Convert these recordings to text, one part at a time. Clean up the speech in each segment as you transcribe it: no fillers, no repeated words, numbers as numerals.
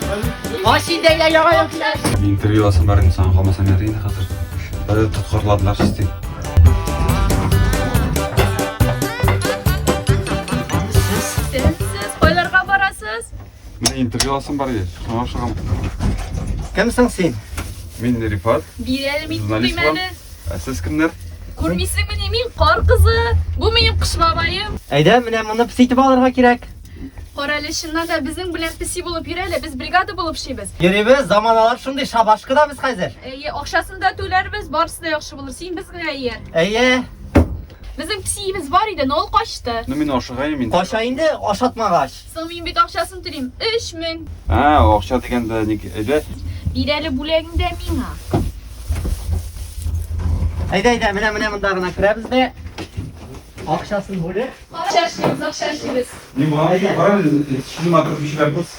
Кач инде, әйдә, яңа ел килә. Интервью алсам бар инде, соңга калмасам ярый инде хәзер. Бер тоткарладылар чистый. Сез кайларга барасыз? Менә интервью алсам бар иде, шуңа ашыгам. Кем соң син? Мин Рифат, Бир әле мин журналист тотыйм булам. әле. Ә сез кемнәр? Күрмисеңмени, мин кар кызы. Бу минем кыш бабаем. Әйдә, менә моны песитеп алырга кирәк. Кара әле, чыннан да безнең белән песи булып йөр әле, без бригада булып эшлибез. Йөрибез, заманалар шундый, шабашкада без хәзер. Әйе, акчасын да түләрбез, барысы да яхшы булыр. Син безгә ияр. Әйе. Безнең песиебез бар иде, но ул качты. Ну мин ашыгайм инде. Кача инде, ашатмагач. Соң мин бит акчасын түлим. 3000. А, акча дигәндә ник әйдә. Бир әле бүләгең дә миңа. Әйдә, әйдә, менә менә монда гына керәбез дә. Акчасын бүлеп. Акча эшлибез, акча эшлибез. Ни моңа кара әле, шуны матур кешеләр быз.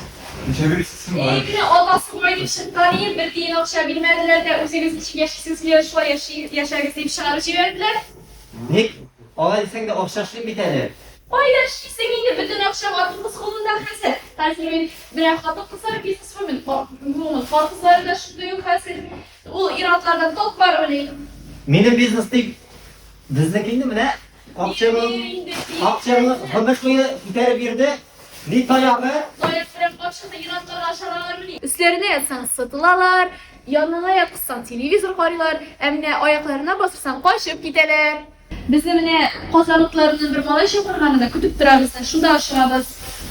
Ничә бирәсез син Эй, менә атасы бай дип чыккан идем, бер тиен акча бирмәделәр дә, үзегез ничек яшисез килә, шулай яшәгез дип чыгарып җибәрделәр. Ник? Алай дисәң дә акча эшлим бит әле. Кайда эшлисең инде, бөтен акча хатын-кыз кулында хәзер. Хәзер мин менә хатын-кызлар бизнесвумен, вумен, хатын-кызлары да шундый ук хәзер. Ул ир-атлардан толк бар мени? Минем бизнес дип, безнеке инде менә капчыгын, капчыгын гомер буе күтәреп йөрде. Ни таягы? Таяк белән капчыкны ир-атларга ашаралармыни? Өсләренә ятсаң сытылалар, янына яткызсаң телевизор карыйлар, ә менә аякларына басырсаң качып китәләр. Безне менә Казан утларыннан бер малай чакырган иде, көтеп тора безне, шунда ашыгабыз.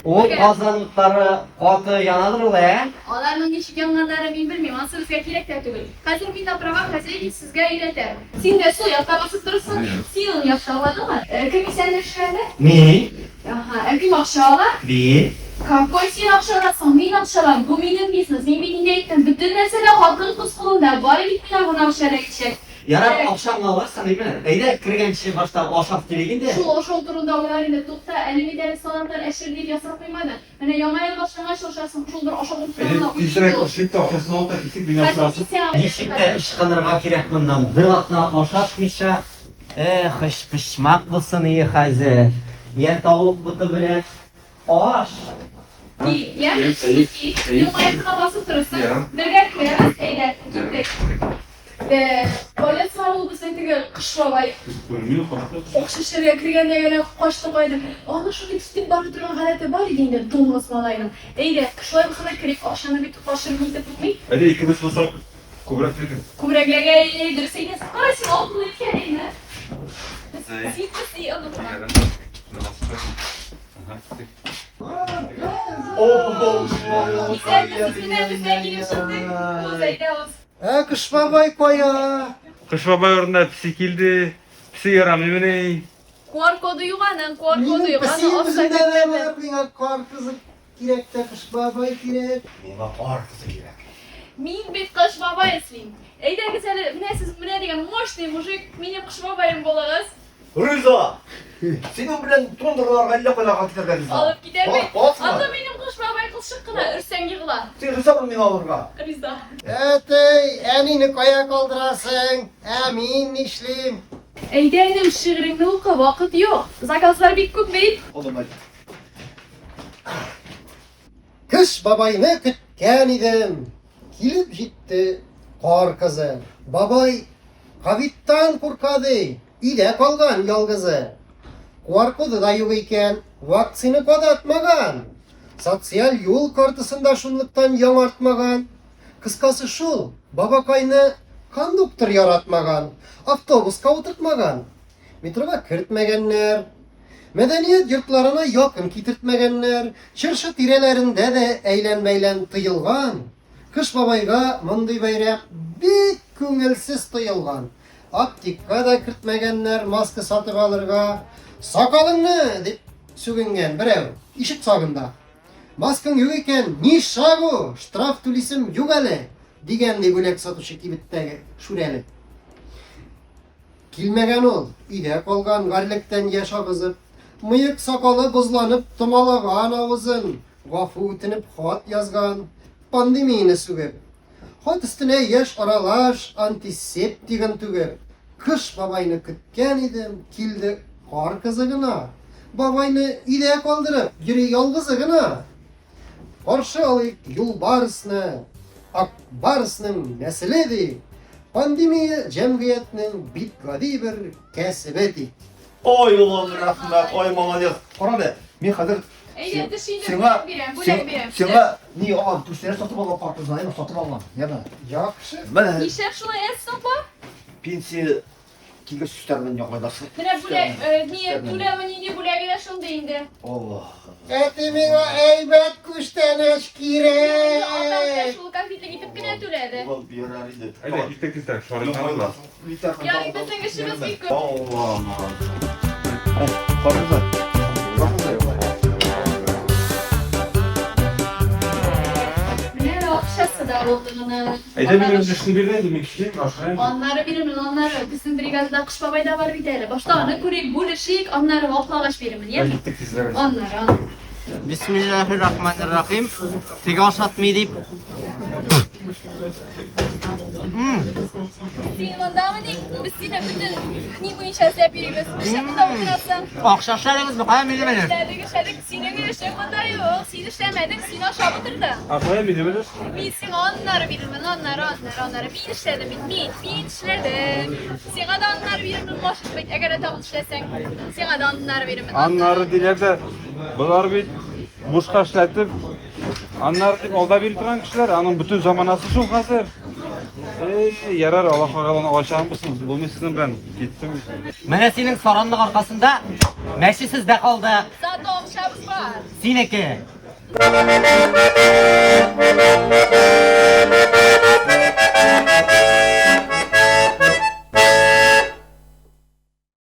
Ул Казан утлары каты янадыр ул, ә? Аларның ничек янганнарын мин белмим, анысы безгә кирәк тә түгел. Хәзер мин на правах хозяйки сезгә өйрәтәм. Син дә сул якта басып торырсың, син уң якта, аңладыңмы? Кем исәнләшә әле? Мин. Аһа, ә кем акча ала? Мин. Какой син акча аласың? Мин акча алам, бу минем бизнес, мин бит инде әйттем, бөтен нәрсә дә хатын-кыз кулында, бары бит миңа гына акча эләгәчәк. Ярар, акчаңны алырсың, әйме? Әйдә, кергәнче башта ашап килик инде. Шул ашау турында уйлар инде, тукта, әле бит әле салатлар әчер дип ясап куймады. Менә Яңа ел башлангач ашарсың, шул бер ашау турында Әйдә, тизрәк ашыйк та акчасын алып та китик, мин Хәзер акча мин сиңа Ничек тә ычкынырга кирәк моннан, бер атна ашатмыйча. Эх, өчпочмак булсын ие хәзер. Йә тавык боты белән Аш! И, я, и, елмаеп кына басып торырсың. Бергә керәбез, әйдә, киттек. Кая соң ул безнең теге кыш бабай? Акча эшләргә кергәндә генә качты кайда. Аның шундый китеп бара торган гадәте бар иде инде, дуңгыз малайның. Әйдә, шулай булса да керик, акчаны бит качырып нитеп булмый. Әйдә, икебез булсак, күбрәк бирер. Күбрәк ләгә, дөрес әйтәсең. Кара, син акыллы икән, әйме? Син, син, онытма. Ә Кыш бабай кая? Кыш бабай урынына песи килде. Песи ярамыймыни? QR коды юк аның, QR коды юк. Песи үзендә дә бар, миңа кар кызы кирәк тә Кыш бабай кирәк. Миңа кар кызы кирәк. Мин бит Кыш бабай эшлим. Әйдәгез әле, менә сез менә дигән мощный мужик, минем Кыш бабаем булыгыз. Риза! Синең белән тундырларга әллә кайларга китәргә риза. Алып китәрмен. Аласыңмы? Анда минем кыш бабай кылчык кына өрсәң егыла. Син ризамы миңа алырга? Риза. Әтей, әнине кая калдырасың? Ә мин нишлим? Әйдә, энем, шигыреңне укы, вакыт юк. Заказлар бик күп бит. Олым әйт. Кыш бабайны көткән идем. Килеп җитте кар кызы. Бабай ковидтан курка ди, өйдә калган ялгызы. Куар-коды да юк икән, вакцина кадатмаган. Социаль юл картасын да шунлыктан яңартмаган. Кыскасы шул, бабакайны кондуктор яратмаган, автобуска утыртмаган. Метрога кертмәгәннәр. Мәдәният йортларына якын китертмәгәннәр, чыршы тирәләрендә дә әйлән-бәйлән тыелган. Кыш бабайга мондый бәйрәм бик күңелсез тоелган. Аптекка да кертмәгәннәр маска сатып алырга. Сакалыңны! дип сүгенгән берәү ишек сагында. Маскаң юк икән, ни шагу, штраф түлисем юк әле, дигән ди бүләк сатучы кибеттәге шүрәле. Килмәгән ул, өйдә калган, гарьлектән яшь агызып, мыек-сакалы бозланып томалаган авызын, гафу үтенеп хат язган, пандемияне сүгеп. Хат өстенә яшь аралаш антисептигын түгеп, Кыш бабайны көткән идем, килде кар кызы гына. Бабайны өйдә калдырып, йөри ялгызы гына. Каршы алыйк юлбарысны, Ак барсның нәселе ди. Пандемия җәмгыятьнең бик гади бер кәсебе ди. Ой, улым, рәхмәт, ой, молодец. Кара әле, мин хәзер Әйдә, төш инде, сиңа, бүләк бирәм, бүләк бирәм. сиңа ни алам, күчтәнәч сатып алам, карпузны, әйме, сатып алам, яме. Яхшы. Менә Нишләп шулай әз соң бу? пенсия килгәч өстәрмен яңгыйласы. Менә бүләк, э, ни, түләве нинди бүләге дә шундый инде. Алла. Әти миңа әйбәт күчтәнәч Инде атам менә кирәк. шул конфетлы итеп кенә түләде. Ул бирәр иде. Әйдә, киттек тизрәк, шарыйк. Ярый, безнең эшебез бик күп. Алла. Карпузы. Карпузы. Менә акчасы да булды моның. Әйдә, минем эшне бирде инде, мин китим, ашыгыйм. Аннары бирермен, аннары. Безнең бригадада Кыш бабай да бар бит әле. Башта аны күрик, бүлешик, аннары ваклагач бирермен, яме? Киттек тизрәк. Аннары, аннары. Бисмиллахир-рахманир-рахим. Теге ашатмый дип. Син мондамы ди? Без сине бөтен ни буенча эзләп йөрибез. Нишләп монда утырасың? Акча эшләдегезме? Кая минем әле? Эшләдек, эшләдек. Синең эшең монда юк. Син эшләмәдең, син ашап утырдың. А кая минем әле? Мин сиңа аннары бирермен, аннары, аннары, аннары. Мин эшләдем бит, мин, мин эшләдем. Сиңа да аннары бирермен, может быть, әгәр дә тагын эшләсәң. Сиңа да аннары бирермен. Аннары диләр дә, болар бит бушка эшләтеп, аннары дип алда биреп торган кешеләр, аның бөтен заманасы шул хәзер. Эй, ярар, Аллаһ Тәгаләнең алачагын булсын, булмый сезнең белән. Киттем. Менә синең саранлык аркасында мәчесез дә калды. Зато акчабыз бар. Синеке.